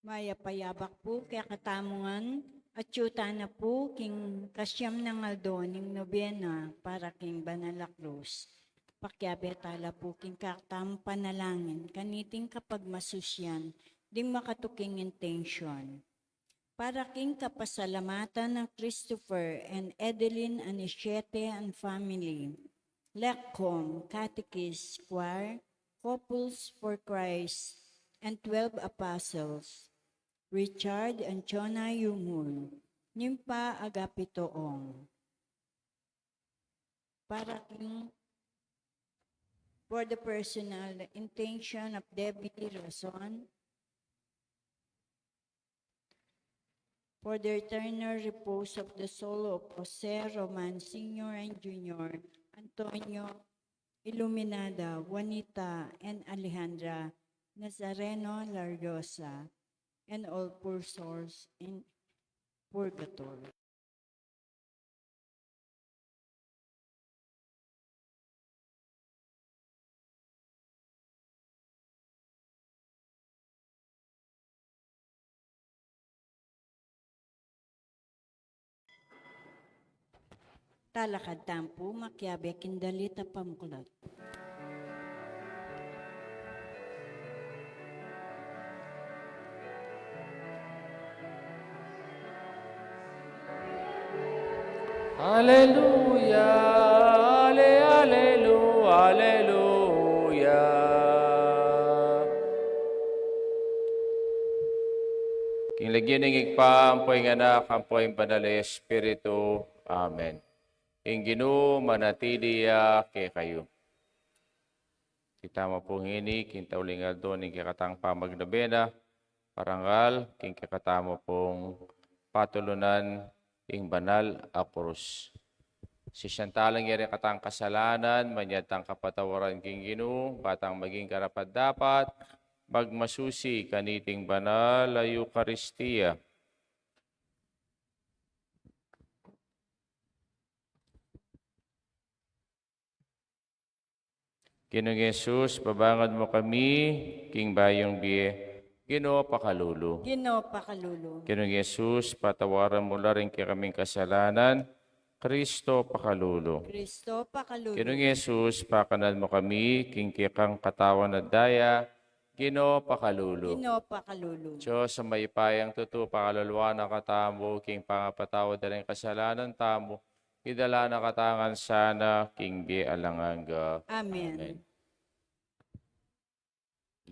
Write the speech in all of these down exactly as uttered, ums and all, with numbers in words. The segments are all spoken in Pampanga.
Mayap a yabak pu kekatamu ngan, atiu tana pu king kasiam nang aldo ning nobena para king Banal a Krus. Pakiabe tala pu king kekatamung panalangin, kaniting kapagmasusian ding makatuking intensyon. Para king kapasalamatan nang Christopher and Edeline Anisiete and family, Lecom, Catechist, Choir, Couples for Christ, and Twelve Apostles, Richard and Chona Yumul, Nympha Agapito Ong. Para king, for the personal intention of Debbie Roson, for the eternal repose of the soul of Jose Roman Senior and Junior, Antonio, Iluminada, Juanita, and Alejandra Nazareno Lariosa, and all poor souls in purgatory. Talakad tamu pu, makiabe king dalit a pamuklat. Aleluya, ale, alelu, aleluya. King lagyu ning Ibpa, ampo ing Anak, ampo ing Banal a Espiritu. Amen. Ing Ginu manatili ya kekayu. Itamu pu ngeni king tauling aldo ning kekatang pamagnobena, parangal king kekatamu pung patulunan ing Banal a Krus. Sisian tala ing rekatang kasalanan, manyad tang kapatawaran king Ginu, ba tang maging karapat-dapat magmasusi kaniting banal a Eukaristia. Ginung Jesus, pabangon mu kami king bayung bie. Ginu, pakalulu. Ginu, pakalulu. Ginung Jesus, patawaran mu la ring kekaming kasalanan. Kristo, pakalulu. Kristo, pakalulu. Ginung Jesus, pakanan mu kami king kekang katawan at daya. Ginu, pakalulu. Ginu, pakalulu. Dios a mayupayang tutu, pakaluluan na katamu king pangapatawad da ring kasalanan tamu, idala na katamu ngan sana king bie alang angga. Amen. Amen.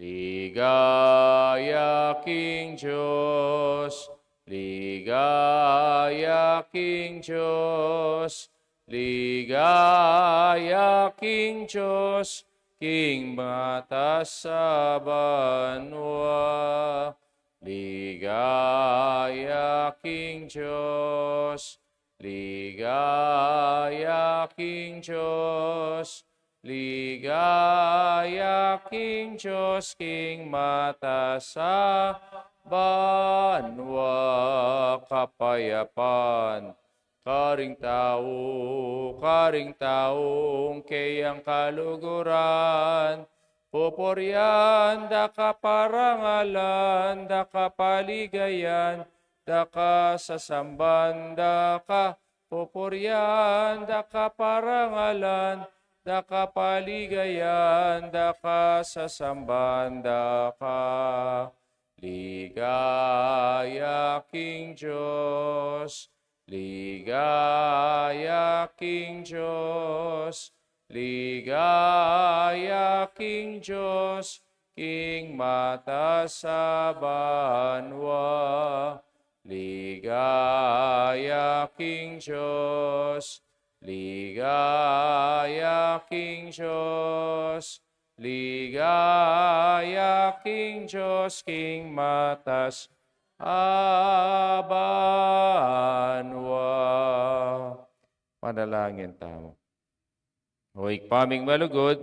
Ligaya king Dios, ligaya king Dios, ligaya king Dios, king matas a banua. Ligaya king Dios, ligaya king Dios, ligaya king Dios, king matas a banua. Kapayapan karing tau, karing taung keyang kaluguran, pupurian da ka, parangalan da ka, paligayan da ka, sasamban da ka, pupurian da ka, parangalan da ka, paligayan da ka, sasamban da ka. Ligaya king Dios, ligaya king Dios, ligaya king Dios, king matas a banua. Ligaya king Dios, ligaya king Dios, ligaya king Dios, king matas a banua. Manalangin tamu. O Ibpa ming malugud,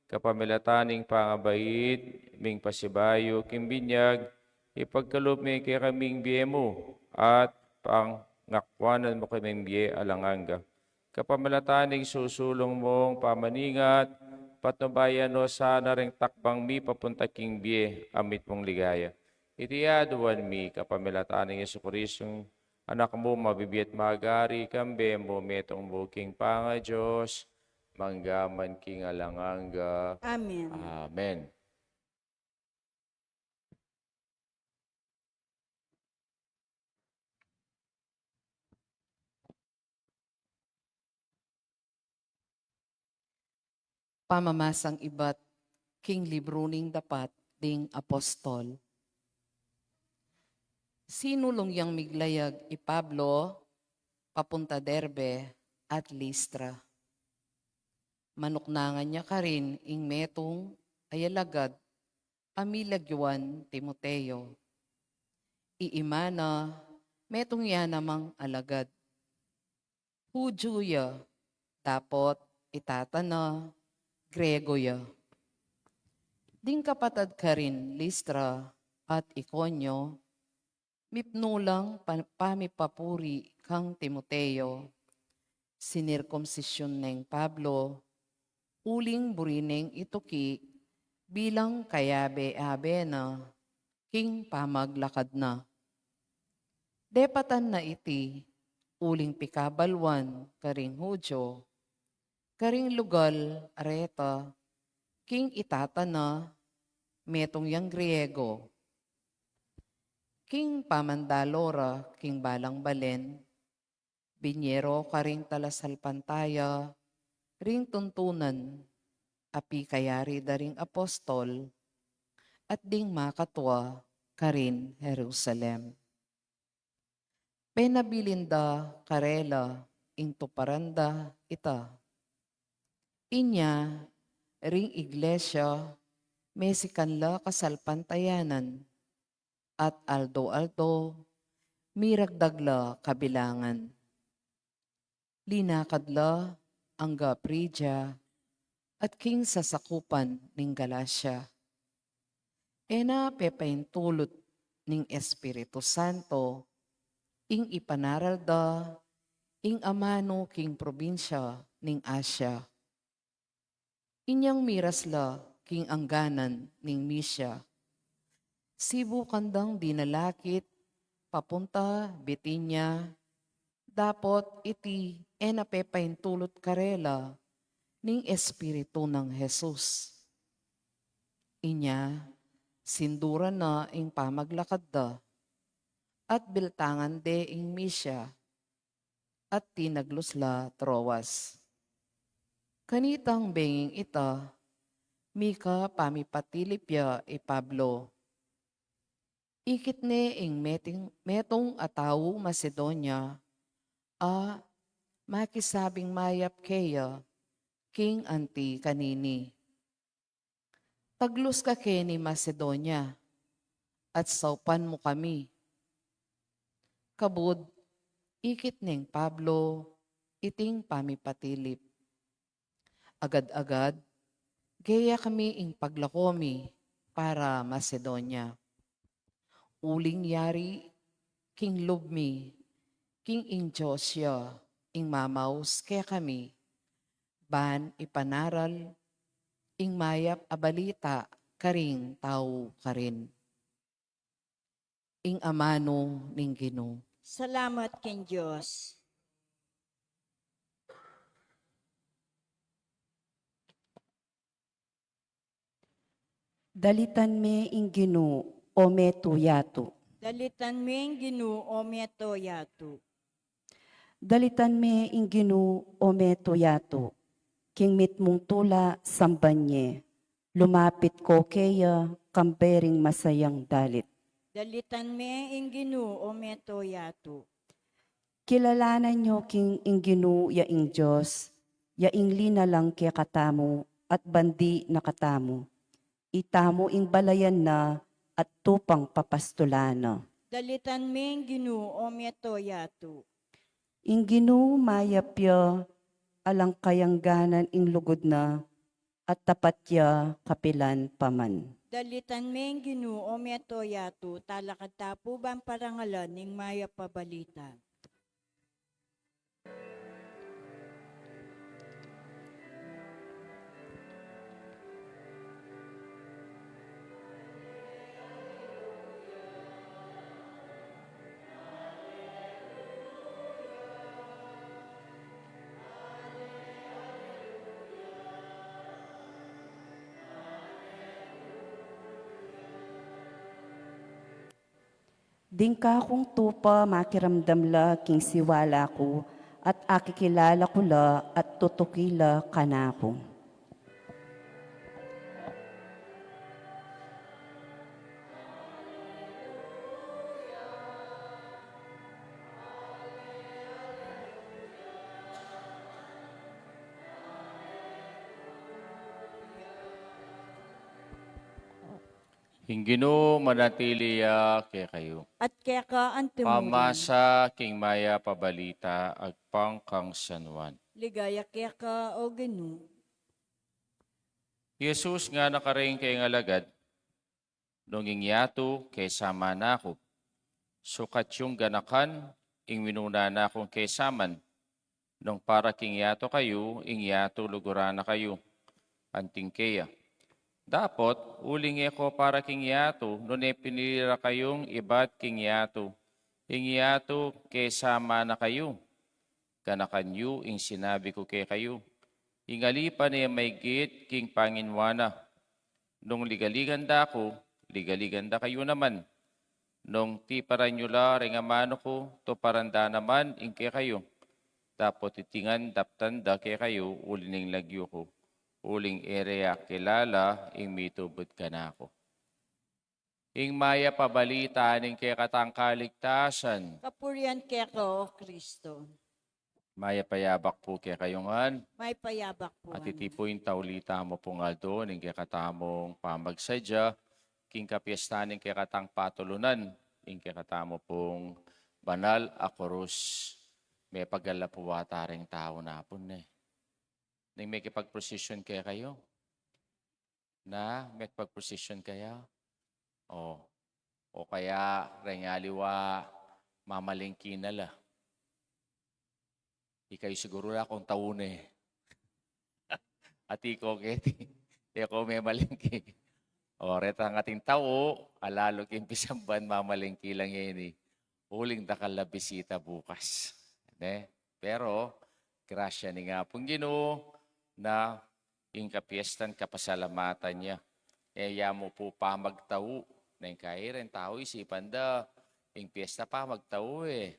kapamilatan ning pangabait ming pasibayu king binyag, ipagkalub me kekami ing bie mu, at pangakuanan mu kaming bie alang angga. Kapamilatan ning susulung mung pamaningat, patnubayan no sana ring takbang mi papunta king bie a mitmung ligaya. Iti aduan mi kapamilatan nang Jesucristo, Anak mu, mabibie at magari, kambe mu, metung mu king pangaDios, mangga man king alang angga. Amen. Amen. Pamamasang ibat king libru ning dapat ding apostol. Sinulung yang miglayag i Pablo papunta Derbe at Listra. Manuknangan ya karin ing metung a alagad a milagyuan Timoteo. Iima na, metung ya namang alagad. Hudyu ya, dapot i tata na Griego ya. Ding kapatad karin Listra at Iconio, mipnu lang pa-, pamipapuri kang Timoteo. Sinirkumsisyun neng Pablo, uling buri neng ituki bilang kayabe-yabe na king pamaglakad na. Depatan na iti, uling pikabaluan karing Hudyu, karing lugal reta, king i tata na, metung yang Griego. King pamandalo ra king balang balen, binye ro karing talasalpantaya ring tuntunan a pikayari da ring apostol, at ding makatua karin Jerusalem. Penabilin da karela ing tuparan da ita. Inya, ring iglesia, mesikan la kasalpantayanan, at aldo-aldo, miragdag la kabilangan. Linakad la angga Phrygia at king sasakupan ning Galacia. E na pepaintulut ning Espiritu Santo ing ipanaral da ing amanu king probinsya ning Asia. Inyang miras la king angganan ning Misia. Sibukan dang dinalakit papunta Bitinia, dapot iti e na pepaintulut karela ning Espiritu nang Jesus. Inya, sinduran na ing pamaglakad da, at biltangan de ing Misia, at tinaglus la Troas. Kanitang benging ita, mika pamipatilip ya i Pablo. Ikit ne ing meting-, metung a tau Macedonia, a makisabing mayap keya king anti kanini. Taglus ka keni Macedonia, at saupan mu kami. Kabud, ikit neng Pablo iting pamipatilip. Agad-agad, geya kami ing paglako mi para Macedonia. Uling yari king lub mi, king ing Dios ya ing mamaus kekami, ban ipanaral ing mayap a balita karing tau karin. Ing amanu ning Ginu. Salamat king Dios. Dalitan me ing Ginu, o meto yatu. Dalitan me ing Ginu, o meto yatu. Dalitan me ing Ginu, o meto yatu. King mitmung tula samban ye. Lumapit ko keya, kambe ring masayang dalit. Dalitan me ing Ginu, o meto yatu. Kilalanan yo king ing Ginu ya ing Dios, ya ing linalang kekatamu, at bandi na katamu. Itamu ing balayan na, at tupang papastulan na. Dalitan me ing Ginu, o meto yatu. Ing Ginu mayap ya, alang kayangganan ing lugud na, at tapat ya kapilan pa man. Dalitan me ing Ginu, o meto yatu, talakad ta pu ban parangalan ing mayap a balita. Ding kakung tupa makiramdam la king siwala ku, at akikilala ku la at tutuki la kanaku. Ing Ginu manatili ya kekayu. At keka anti mu rin. Pamasa king Mayap a Balita agpang kang San Juan. Ligaya keka, O Ginu. I Jesus ngana karing kayang alagad, nung ing yatu kesama na ku, sukat yung ganakan ing minuna na kung kesaman. Nung para king yatu kayu, ing yatu luguran na kayu anting keya. Dapot uling e ko para king yatu, nune pinili ra kayung ibat king yatu, ing yatu kesama na kayu. Ganakan yu ing sinabi ku kekayu. Ing alipan e maigit king panginwa na. Nung ligaligan da ku, ligaligan da kayu naman. Nung tiparan yu la ring amanu ku, tuparan da naman ing kekayu. Dapot iti ngan daptan da kekayu uli ning lagyu ku, uling e re ya kilala ing mitubud kanaku. Ing Mayap a Balita ning kekatang kaligtasan. Kapurian keka, O Kristo. Mayap a yabak pu kekayu ngan. Mayap a yabak pu. At iti pu ing tauli tamu pung aldo ning kekatamung pamagsadya king kapiestan ning kekatang patulunan, ing kekatamu pung banal a kurus. Mepagala pu ata ring tau napun ne. Ning mekipagprosesyon kekayu. Na, mekipagprosesyon kaya? O, o kaya reng aliwa mamalengki na la. Ikayu siguru la kung tau ne. At iko keti, e ko memalengki. O, retang ating tau, alalu king pisamban mamalengki la ngeni. Uling dakal la bisita bukas. Ne? Pero, grasya ning Apung Ginu na ing kapiestan kapasalamatan ya. E ya mu pu pamagtau, neng kayi reng tau isipan da ing piesta pamagtau e.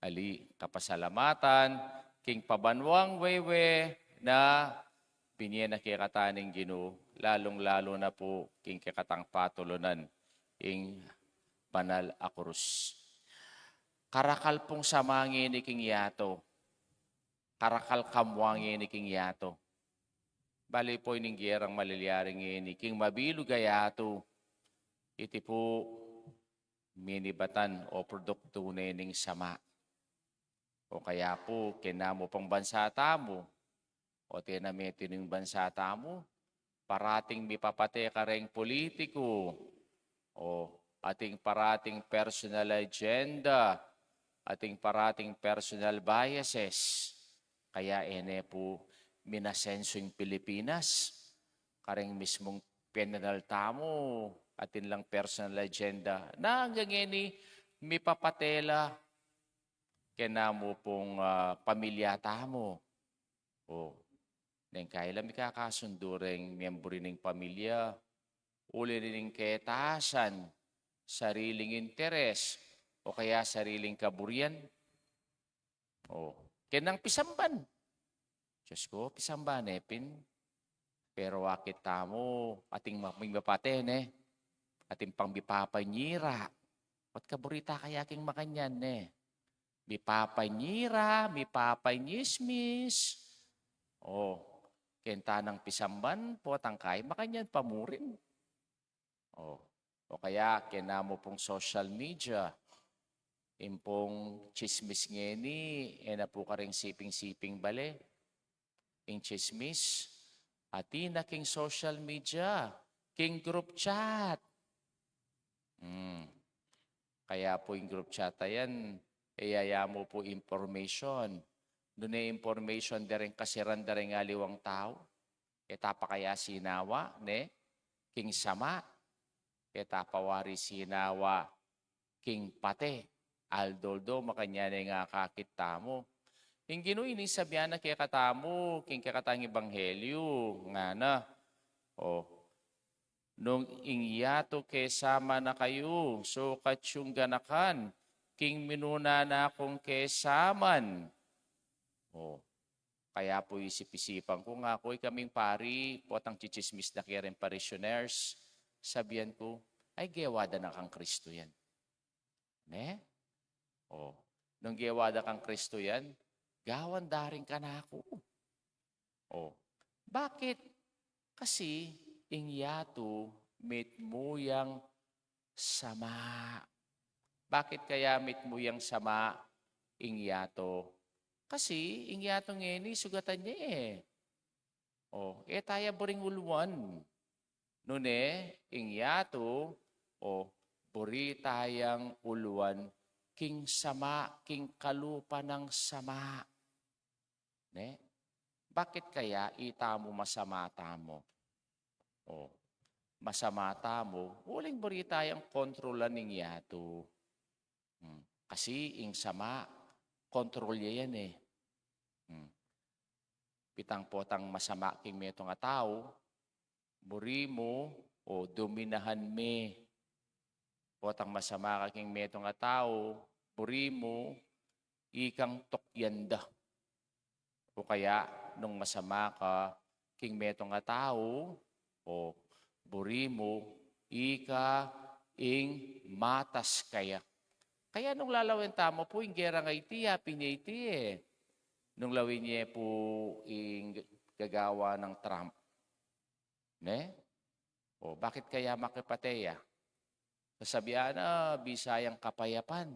Ali, kapasalamatan king pabanuang wewe na binie na kekatamu ning Ginu, lalung-lalu na pu king kekatang patulunan, ing banal a kurus. Karakal pung sama ngeni king yatu. Karakal kamua ngeni king yatu. Bali pu ining gerang malilyari ngeni king mabilug a yatu. Iti pu minibatan o produktu ne ning sama. O kaya pu, kena mu pang bansa tamu, o tena meti ning bansa tamu, parating mipapate kareng pulitiku, o ating parating personal agenda, ating parating personal biases. Kaya e ne pu minasensu ing Pilipinas. Kareng mismung pananal tamu, atin lang personal agenda. Na anggang ngeni, mipapate la kena mu pung, ah, pamilya tamu. O, neng kayi la mikakasundu reng miyembru ning pamilya, uli ning ketasan, sariling interes, o kaya sariling kaburian. O, kena nang pisamban. Diyos ku, pisamban ne pin. Pero akit tamu, ating ma-, mipapate ne. Ating pang mipapanyira. At kaburita kaya king makanyan ne. Mipapanyira, mipapanyismis. O, kenta nang pisamban, potang kayi makanyan pa mu rin. O, o kaya, kena mu pung social media. Ing pung tsismis ngeni, e na pu karing siping-siping bale. Ing tsismis, atin na king social media, king group chat. Hmm. Kaya pu ing group chat a yan, e ya mu pu information. Nune information da reng kasiran da reng aliwang tau. E ta pa kaya sinawa, ne? King sama. E ta pa wari sinawa king pate. Aldo-aldo, makanyan ne ing akakit tamu. Ing Ginu ini sabyan na kekatamu, king kekatang ebanghelyu, ngana. O, nung ing yatu kesama na kayu, sukat yung ganakan, king minuna na kung kesaman. O, kaya pu isip-isipan ku nga ku, ikaming pari, potang chichismis na kaya ring parishioners, sabian ku, ay, gewa da na kang Kristo yan. Ne? O, nung gewa da kang Kristo yan, gawan da rin kanaku. O, bakit? Kasi ing yatu mitmu yang sama. Bakit kaya mitmu yang sama ing yatu? Kasi ing yatu ngeni sugatan ya e. O, e taya buring uluan. Nune, ing yatu, o, buri tayang uluan king sama, king kalupa nang sama. Ne? Bakit kaya itamu masama tamu? O, masama tamu, uling buri tayang kontrolan ing yatu. Hmm. Kasi ing sama, kontrol ya yan e. Hmm. Pitang potang masama king metung a tau, buri mu, o, dominahan me. Potang masama ka king metung a tau, buri mu, ikang tukyan da. O kaya, nung masama ka king metung a tau, o, buri mu, ika ing matas kaya. Kaya nung lalawen tamu pu, ing gerang a iti, apin ya iti e. Nung lawen ye pu ing gagawa nang Trump. Ne? O, bakit kaya makipate ya? Sasabian na, bisa yang kapayapan.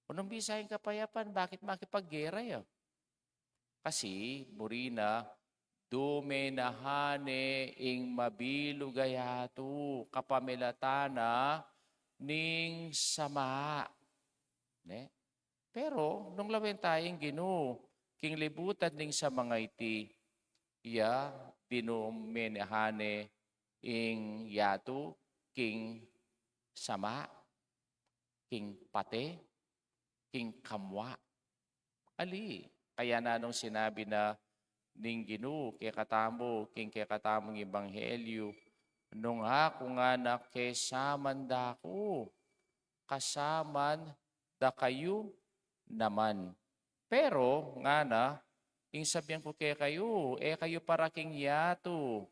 O, nung bisa yang kapayapan, bakit makipaggera ya? Kasi, buri na, dumenahan ne ing mabilug a yatu, kapamilatan na ning sama. Ne? Pero, nung lawen taya ing Ginu, king libutan ning sama a iti, iya, dinumenahan ne ing yatu, king sama, king pate, king kamua. Ali, kaya nanung sinabi na ning Ginu kekatamu, king kekatamung ebanghelyu, nung aku ngana kesaman da ku, kasaman da kayu naman. Pero, ngana, ing sabian ku kekayu, e kayu para king yatu.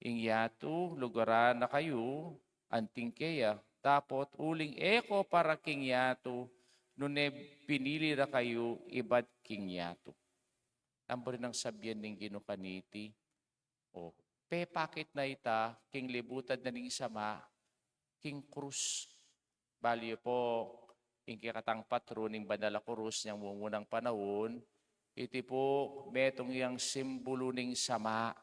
Ing yatu, lugaran na kayu, anting keya, dapot uling e ko para king yatu, nune pinili da kayu ibat king yatu. Nanu pu ring sabian ning Ginu kaniti? O, pepakit na ita king libutan na ning sama, king krus. Balu yu pu, ing kekatang patron ning banal a krus neng mumunang panaun, iti pu metung yang simbulu ning sama.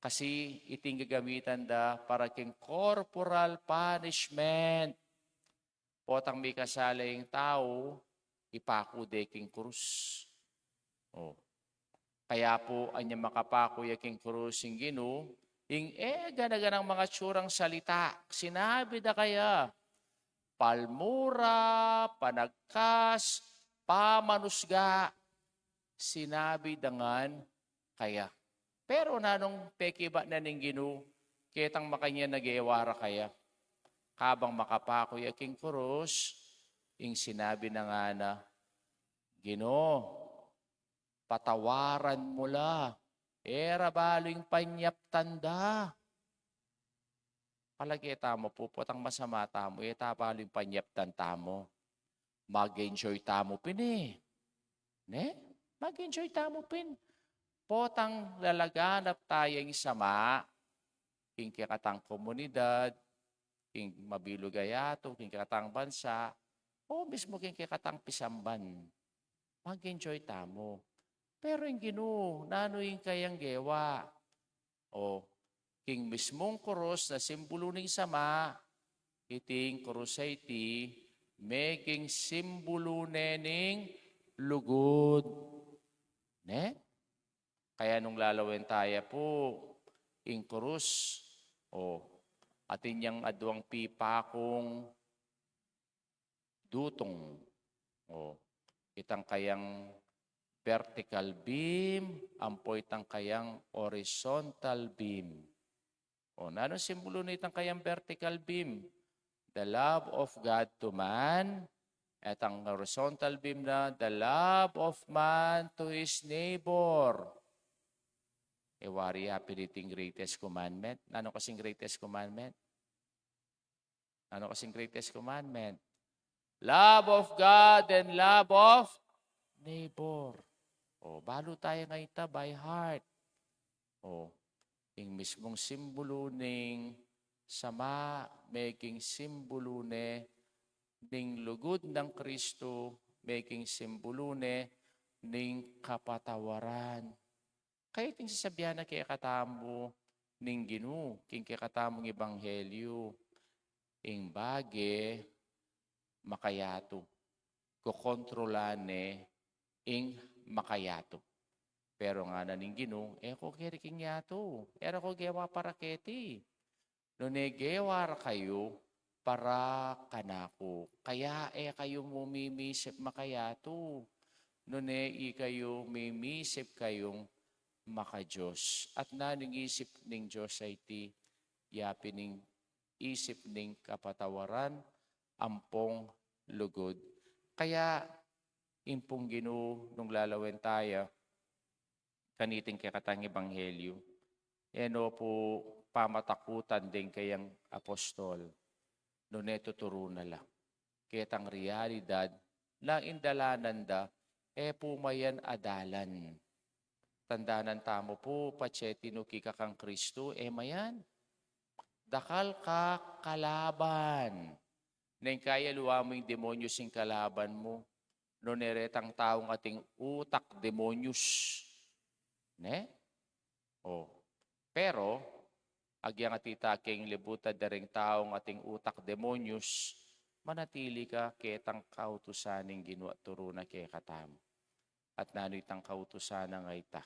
Kasi iti ing gagamitan da para king corporal punishment. Potang mikasala ing tau, ipaku de king krus. O. Kaya pu, anya makapaku ya king krus ing Ginu, ing e gana-ganang mga tsurang salita, sinabi da kaya, palmura, panagkas, pamanusga, sinabi da ngan kaya. Pero nanung pekibat na ning Ginu ketang makanyan a gewa ra kaya? Kabang makapaku ya king krus, ing sinabi na ngana, Ginu, patawaran mu la, e ra balu ing panyaptan da. Palage tamu pu, potang masama tamu, e ta balu ing panyaptan tamu. Mag-enjoy tamu pin e. Ne? Mag-enjoy tamu pin. Potang lalaganap taya ing sama, king kekatang komunidad, king mabilug a yatu, king kekatang bansa, o mismu king kekatang pisamban. Mag-enjoy tamu. Pero ing Ginu, nanu ing kayang gewa? O, king mismung krus na simbulu ning sama, iting krus a iti, meging simbulu ne ning lugud. Ne? Kaya nung lalawen taya pu, ing krus, o, atin yang aduang pipakung dutung. O, itang kayang vertical beam, ampo itang kayang horizontal beam. O, nanung simbulu nitang kayang vertical beam? The love of God to man. At ang horizontal beam na, the love of man to his neighbor. E wari ya pin iting greatest commandment. Nanu kasing greatest commandment? Nanu kasing greatest commandment? Love of God and love of neighbor. O, balu taya ngeni ita by heart. O, ing mismung simbulu ning sama, meging simbulu ne ning lugud nang Kristu, meging simbulu ne ning kapatawaran. Kaya iting sasabian na kekatamu ning Ginu king kekatamung ebanghelyu, ing bage makayatu, kokontrolan ne ing makayatu. Pero ngana ning Ginu, e ko keri king yatu, e ra ko gewa para keti. Nune gewa ra kayu para kanaku. Kaya e kayu mumimisip makayatu. Nune ikayu mimisip kayung maka-Dios. At nanu ing isip ning Dios a iti, ya pin ing isip ning kapatawaran ampong lugud. Kaya ing pung Ginu nung lalawen taya kaniting kekatang ebanghelyu, e no pu pamatakutan deng kayang apostol, nune tuturu na la ketang realidad na ing dalanan da e pu mayan a dalan. Tandanan tamu pu, patse tinuki ka kang Kristu, e mayan. Dakal ka kalaban. Neng kayaluan mu ing demonyus ing kalaban mu, nune retang taung ating utak demonyus. Ne? O. Pero, agyang atita king libutan da ring taung ating utak demonyus, manatili ka ketang kautusan ning Ginu a turu na kekatamu. At nanu itang kautusan a ita?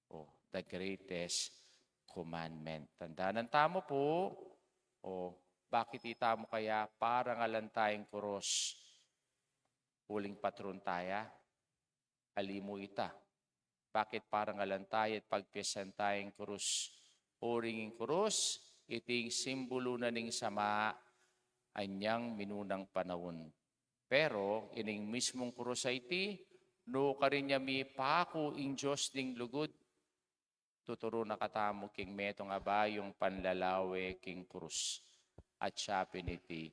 O, the greatest commandment. Tandanan tamu pu, o, bakit itamu kaya parangalan taya ing kurus? Uling patron taya, ali mu ita. Bakit parangalan taya at pagpiyasan taya ing kurus? Uling ing kurus, iti ing simbulu na ning sama anyang minunang panaun. Pero ining mismung kurus a iti, nukarin ya mipaku ing Dios ning lugud, tuturu na katamu king metung a bayung panlalawe king kurus. At siya pin iti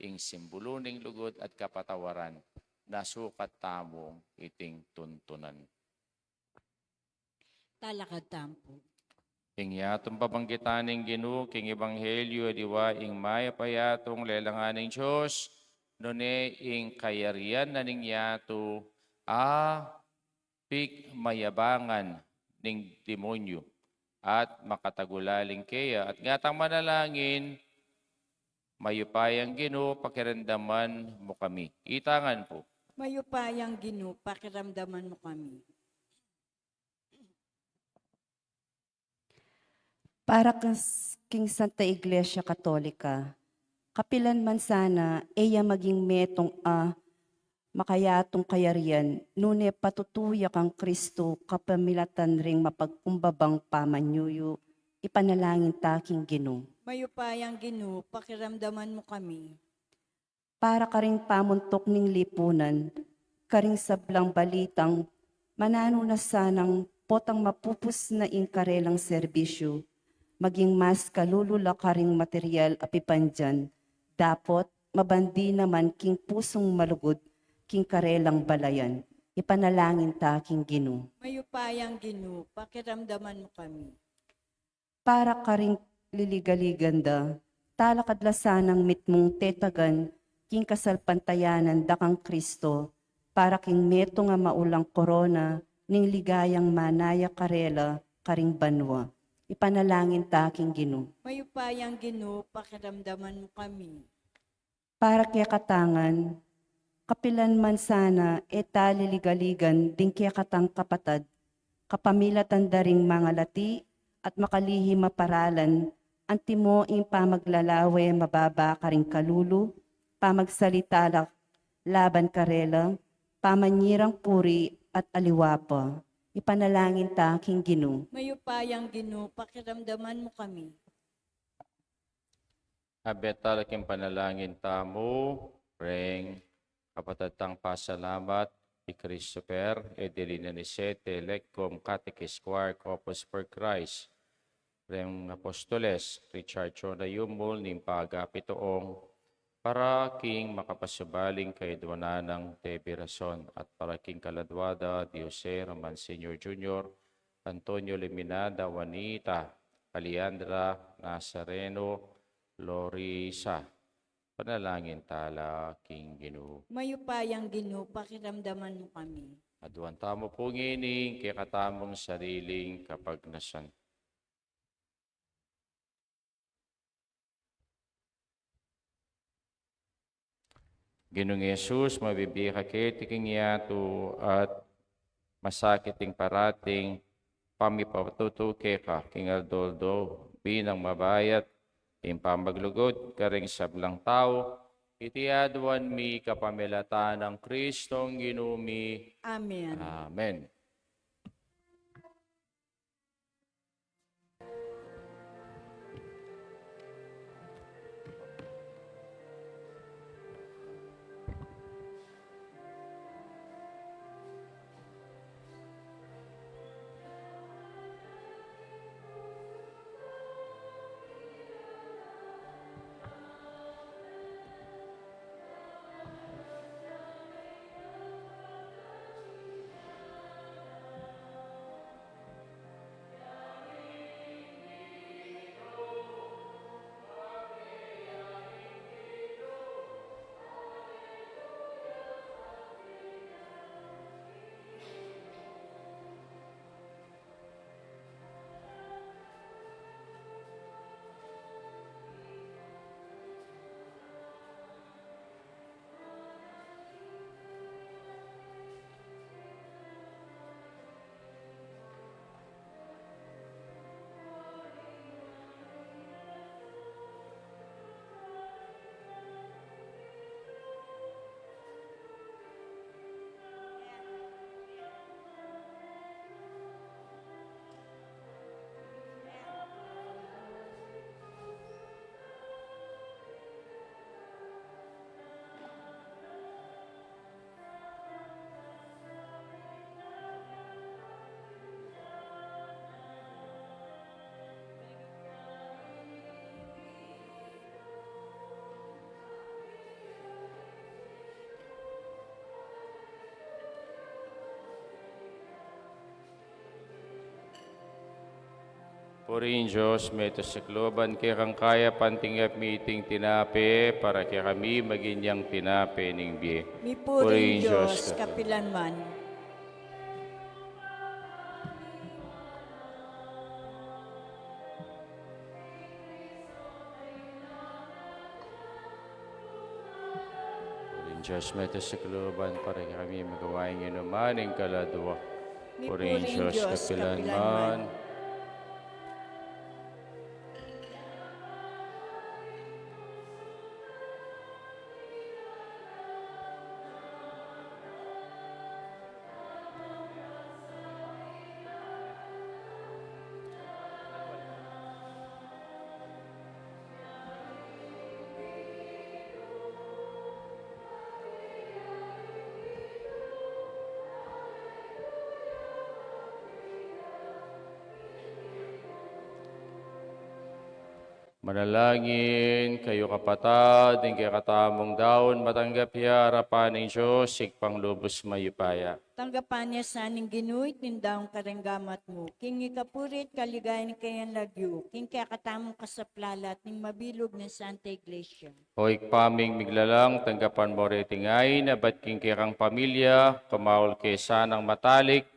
ing simbulu ning lugud at kapatawaran na sukat tamung iting tuntunan. Talakad tamu pu. Ing yatung pabanggitan ning Ginu king ebanghelyu, aliwa ing mayap a yatung lelangan ning Dios, nune ing kayarian na ning yatu a pigmayabangan ning demonyu at makatagulaling keya. At ngatang manalangin, mayupayang Ginu, pakiramdaman mu kami. Itangan pu. Mayupayang Ginu, pakiramdaman mu kami. Para kas-, king Santa Iglesia Katolika, kapilan man sana e ya maging metung a makayatung kayarian, nune patutu ya kang Kristu kapamilatan ring mapagkumbabang pamanyuyu, ipanalangin ta king Ginu. Mayupayang Ginu, pakiramdaman mu kami. Para karing pamuntuk ning lipunan, karing sablang balitang mananu na sanang potang mapupus na ing karelang serbisyu, maging mas kalulu la karing material a pipandian, dapot mabandi naman king pusung malugud king karelang balayan. Ipanalangin ta king Ginu. Mayupayang Ginu, pakiramdaman mu kami. Para karing liligaligan da, talakad la sanang mitmung tetagan king kasalpantayanan da kang Kristu, para king metung a maulang korona ning ligayang manaya karela karing banua. Ipanalangin ta king Ginu. Mayupayang Ginu, pakiramdaman mu kami. Para kekatang ngan, kapilan man sana e ta liligaligan ding kekatang kapatad, kapamilatan da ring mangalati at makalihim a paralan, antimo ing pamaglalawe mababa karing kalulu, pamagsalita la laban karela, pamanyirang puri at aliwa pa. Ipanalangin ta king Ginu. Mayupayang Ginu, pakiramdaman mu kami. Abe tala king panalangin tamu, reng kapatad tang pasalamat, i Christopher Edelina Nicete, Lecom, Catechist, Quark, Opus for Christ, reng Apostoles, Richard Chona Yumul, ning pagapituong, para king makapasubaling kayadwanan nang Tebi Rason, at para king kaladwa da, Diosera Monsignor Junior, Antonio Liminada, Juanita, Alejandra, Nazareno, Lorisa. Panalangin tala king Ginu. Mayupayang Ginu, pakiramdaman mu kami. Aduan tamu pu ngeni ing kekatamung sariling kapagnasan. Ginung Jesus, mabibie ka keti king yatu at masakit ing parating pamipatutu keka king aldo-aldo, binang mabayat ing pamaglugud karing sablang tau, iti aduan mi kapamilatan nang Kristong Ginu mi. Amen. Amen. Purihin Dios, meto sa kaluban, kekang kayapan tinggap mi iting tinape, para kekami maging yang tinape ning bie. Mipuri ing Dios kapilan man. Purihin Dios, meto sa kaluban, para kekami magawa ing inuman ning kaladwa. Purihin Dios kapilan man. Manalangin kayu, kapatad, ing kekatamung daun matanggap ya arapan ning Dios, Ibpang lubus mayupaya. Tanggapan na sa ning Ginu iting daun kareng gamat mu, king ikapuri at kaligayan ning kayang lagyu, king kekatamung kasaplalan at ning mabilug nang Santa Iglesia. O Ibpa ming miglalang, tanggapan mu reti ngan, ibat king kekang pamilya, pamaul ke sanang matalik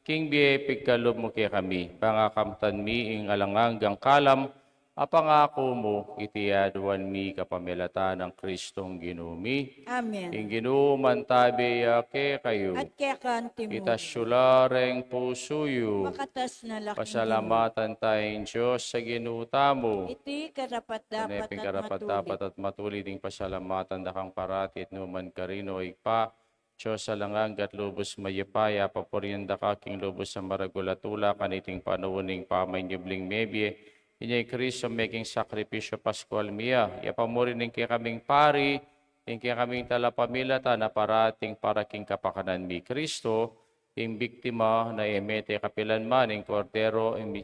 king bie pigkalub mu kekami, bang kamtan mi ing alang anggang kalam a pangaku mu, iti aduan mi kapamilatan nang Kristong Ginu mi. Amen. Ing Ginu mantabe ya kekayu. At keka mu rin. Itas yu la reng pusu yu. Makatas na la king Ginu. Pasalamatan taya ing Dios a Ginu tamu. Iti karapat-dapat at matulid. Karapat-dapat at matulid ing pasalamatan da kang parati at nukarin man, O Ibpa, Dios a alang angga at lubus mayupaya. Papurian da ka king lubus a maragul a tula kaniting panaun ning pamanyubling mebie, Inya i Kristo meging sakripisyu paskual mi ya, ya pa mu rin ing kekaming pari, ing kekaming talapamilatan a parating para king kapakanan mi. Kristo, ing biktima na e mete kapilan man, ing Kordero, ing mi-,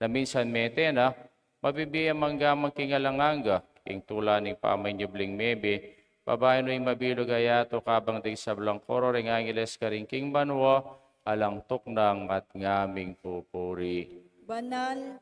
na minsan mete na, mabibie ya mangga man king alang angga, king tula ning pamanyubling mebie, babaen no ing mabilug a yatu, kabang ding sablang koro ring angeles karin king banua, alang tuknang at ngaming pupuri. Banal.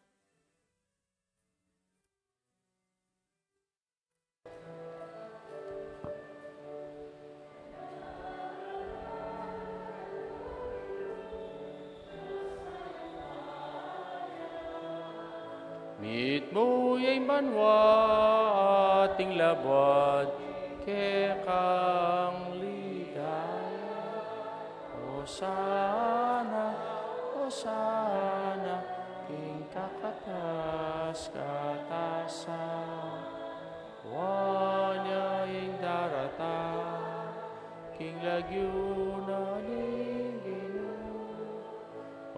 Mitmu ya ing banua at ing labuad kekang ligaya. Osana, Osana, king kakatas-katasan. Wa nya ing daratang king lagyu na ning Ginu.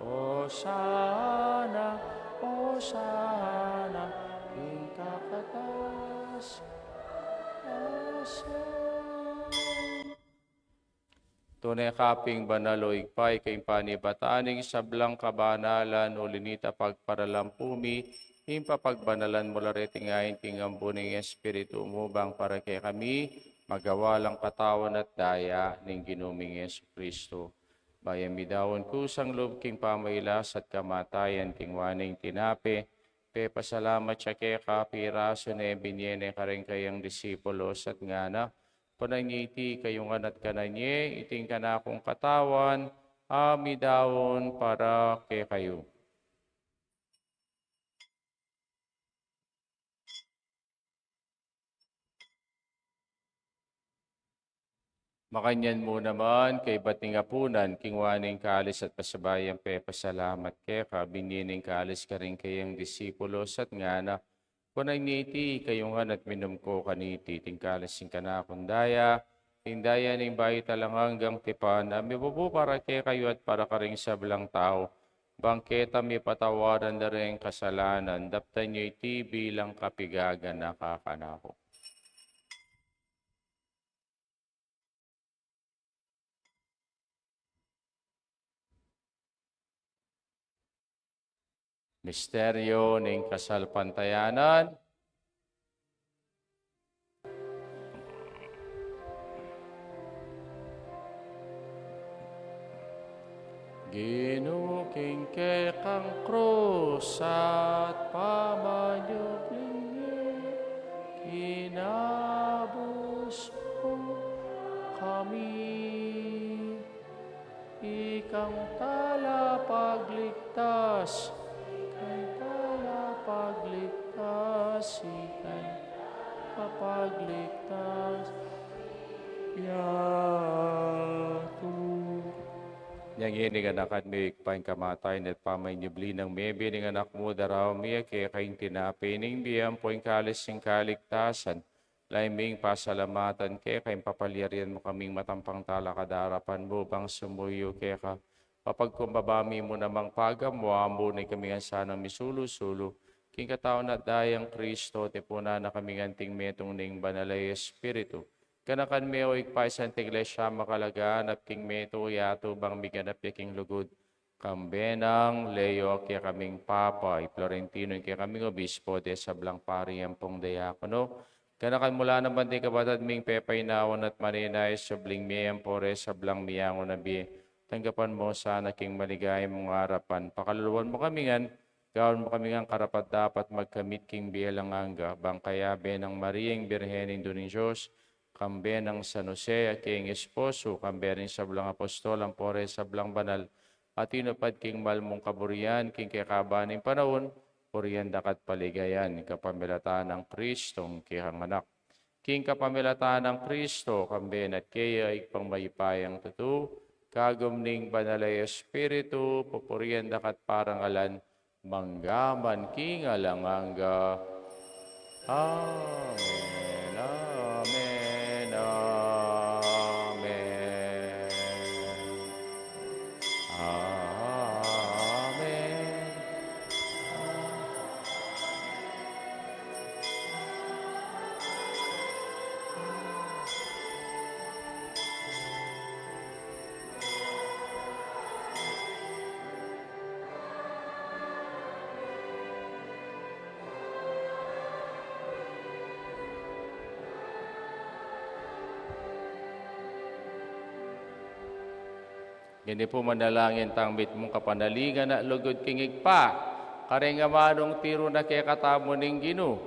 Osana, Osana, king kakatas-katasan. Tune ka pin banal, o Ibpa, ika ing panibatan ning sablang kabanalan, uli na nita pagparalampu mi, ing papagbanalan mu la reting ain king ambun ning Espiritu mu, bang para kekami magawa lang katawan at daya ning Ginu ming Jesucristo. Bayu mi daun kusang lub king pamailas at kamatayan, tinggwa ne ing tinape, pepasalamat ya keka, pirasu ne, binie ne karing kayang disipulos at ngana: Kunan ye iti kayu ngan at kanan ye, iti ing kanakung katawan, a midaun para kekayu. Makanyan mu naman, kaybat ning apunan, tinggwa ne ing kalis at pasabayang pepasalamat keka, binie ne ing kalis karing kayang disipulos at ngana: Kunan ye iti kayu ngan at minum ko kaniti, iti ing kalis ning kanakung daya, ing daya ning bayu at alang anggang tipan, a mibubu para kekayu at para karing sablang tau, bang keta mipatawaran da ring kasalanan. Daptan yu iti bilang kapigaganaka kanaku. Misteryo ning kasalpantayanan. Ginu, king kekang krus at pamanyubling mie, kinabus mu kami. Ikang talapagligtas, ikang talapagligtas, ikang talapagligtas. Yatu. Inya ngeni, ganakan mi, Ibpa, ing kamatayan at pamanyubli nang mebie ning Anak mu, daraun mi ya keka ing tinape ning bie ampo ing kalis ning kaligtasan. Lalu ming pasalamatan keka ing papalyarian mu kaming matampang talakad king arapan mu, bang sumuyu keka. Papagkumbaba mi mu namang pagamuan mu, nung ikami ngan sanang misulu-sulu king katawan at daya nang Kristo, tipunan na kami ngan anting metung ning Banal a Espiritu. Ganakan me, o Ibpa, ing Santa Iglesia makalaganap king metung yatu, bang miganap ya king lugud. Kambe nang Leo a kekaming Papa, i Florentino a kekaming Obispo, ding sablang pari ampong diakono. Ganakan mu la naman ding kapatad ming pepainawa at manenaya, subling mie ampo reng sablang meangu na bie. Tanggapan mu sana king maligaya mung arapan. Pakaluluan mu kami ngan, gawan mu kami ngan karapat-dapat magkamit king bie alang angga, bang kayabe nang Maria ing Birhen, Indu ning Dios, kambe nang San Jose a keyang esposo, kambe ring sablang apostol ampo reng sablang banal a tinupad king mal mung kaburian king kekaban ning panaun, purian da ka at paligayan, kapamilatan nang Kristong kekang Anak. King kapamilatan nang Kristo, kambe na at keya, Ibpang mayupayang tutu, kagum ning Banal a Espiritu, pupurian da ka at parangalan, mangga man king alang angga. Amen, amen, amen. Amen. Ngeni pu manalangin tang mitmung kapanaligan a lugud king Ibpa, karing amanung tiru na kekatamu ning Ginu.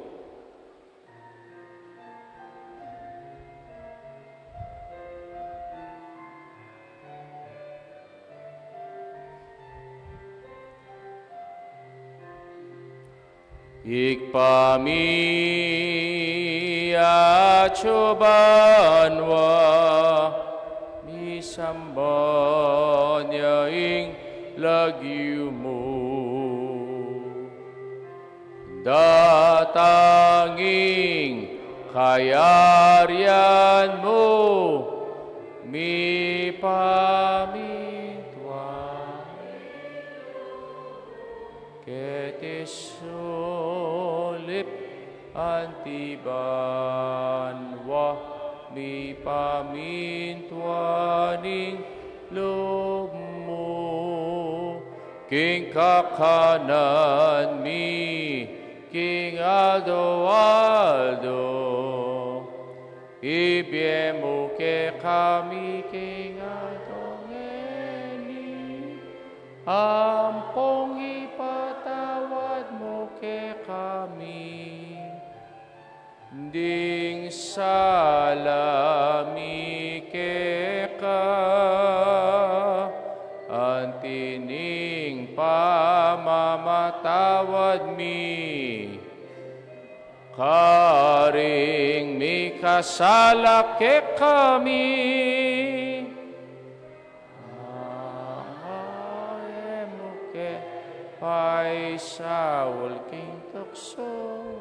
Ibpa mi, atsu ka banua, misamban ya ing lagyu mu. Datang ing kayarian mu, mipamintuan keti sulip anti banua, mipamintuan ing lub mu, king kakanan mi king aldo-aldo. Ibie mu kekami king aldo ngeni, ampong ipatawad mu kekami ding sala mi keka, anti ning pamamatawad mi karing mikasala kekami. Ampong e mu ke paisaul king tuksu,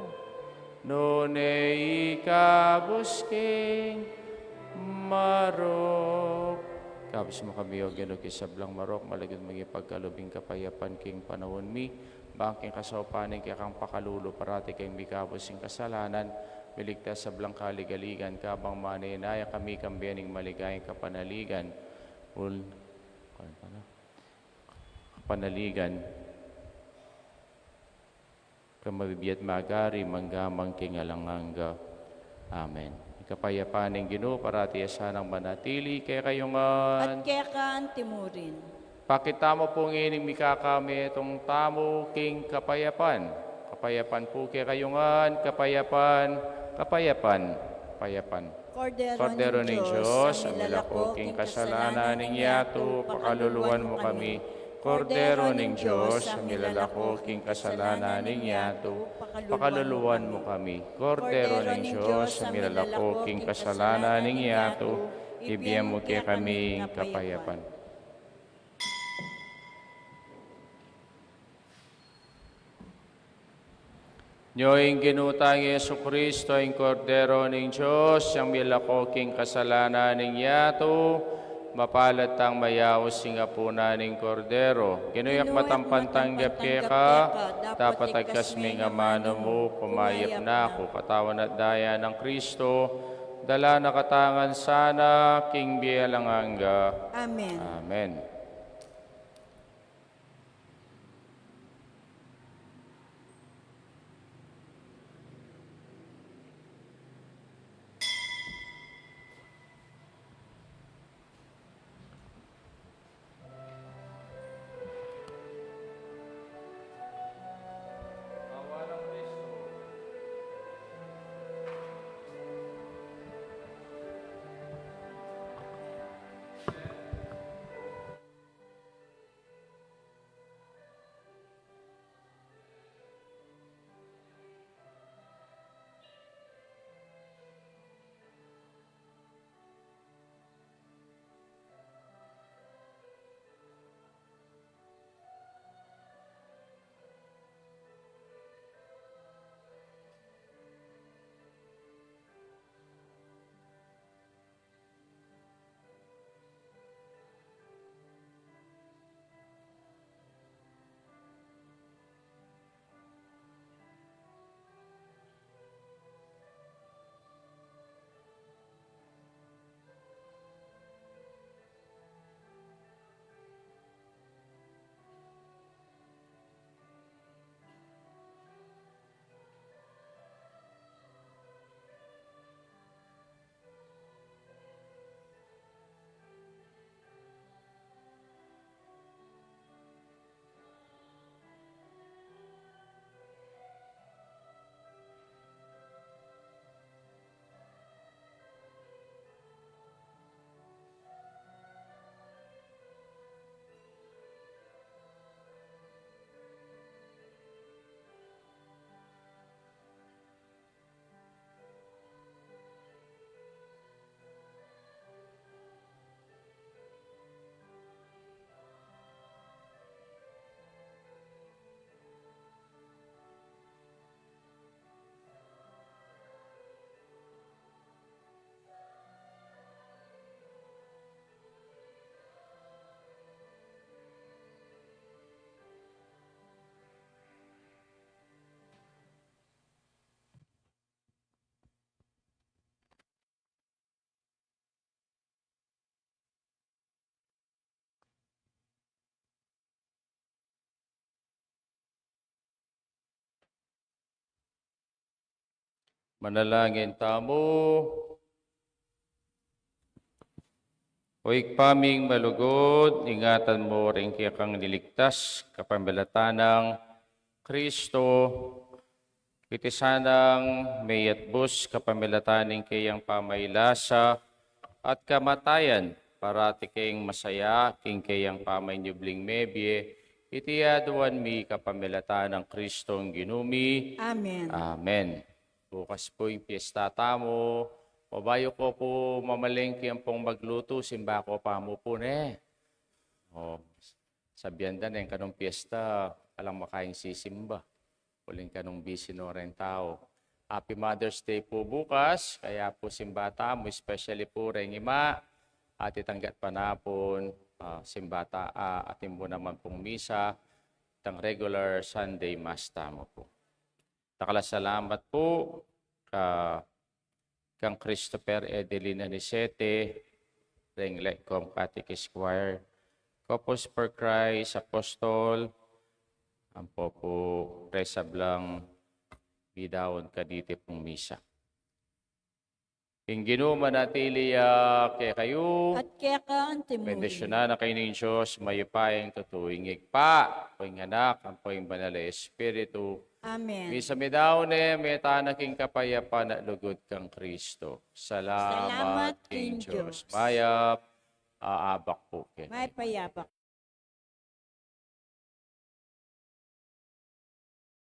nune ikabus king marok. Ikabus mu kami, O Ginu, king sablang marok, malugud mung ipagkalub ing kapayapan king panaun mi, bang king kasaupan ning kekang pakalulu parati kaming mikabus king kasalanan, miligtas king sablang kaligaligan, kabang manenaya kami kambe ning maligayang kapanaligan. Ul-, kapanaligan. Ika mabibie at magari, mangga man king alang angga. Amen. Ing kapayapan ning Ginu parati ya sanang manatili kekayu ngan. At keka anti mu rin. Pakit tamu pu ngening mikakametung tamu king kapayapan. Kapayapan pu kekayu ngan, kapayapan, kapayapan, kapayapan. Kordero ning Dios, a milako king kasalanan ning yatu, pakaluluan mu kami. Kordero ning Dios, a milako king kasalanan ning yatu, pakaluluan mu kami. Kordero ning Dios, a milako king kasalanan ning yatu, ibie mu kekami ing kapayapan. Nyo ing Ginu tang Jesucristo, ing Kordero ning Dios, yang milako king kasalanan ning yatu, mapalad tang mayaus king apunan ning Kordero. Ginu, e ku matampan tanggap keka, dapot agkas ming amanu mu, kumayap na ku. Katawan at daya nang Kristo, dala na katamu ngan sana king bie alang angga. Amen. Amen. Manalangin tamu. O Ibpa ming malugud, ingatan mu ring kekang liligtas kapamilatan nang Kristo, iti sanang meyatbus kapamilatan ning keyang pamaylasa at kamatayan, parati keng masaya king keyang pamanyubling mebie, iti aduan mi kapamilatan nang Kristong Ginu mi. Amen. Amen. Bukas pu ing piyesta tamu. O bayu ko pu mamalengke ampong maglutu, simba ko pa mu pu, ne? O, sabyan da neng kanung piyesta, alang makaing sisimba. Uling kanung busy no reng tau. Happy Mother's Day pu bukas, kaya pu simba tamu, especially pu reng ima, at itang gatpanapun, ah, simba ta, ah, atin pu naman pung misa, itang regular Sunday Mass tamu pu. Dakal a salamat pu, ka, kang Christopher Edelina Nisete, reng Lecom Catechist Choir, Couples for Christ, Apostol, ampo pu ring sablang bidaun kaniti pung misa. Ing Ginu manatili ya kekayu. At keka anti mu rin. Bendisyunan na kayu ning Dios, mayupayang tutu, ing Ibpa, ampo ing Anak, ampo ing Banal a Espiritu. Amen. Misa midaun ne, mete na king kapayapan at lugud kang Kristo. Salamat king Dios. Mayap a abak pu kekayu. Mayap a abak.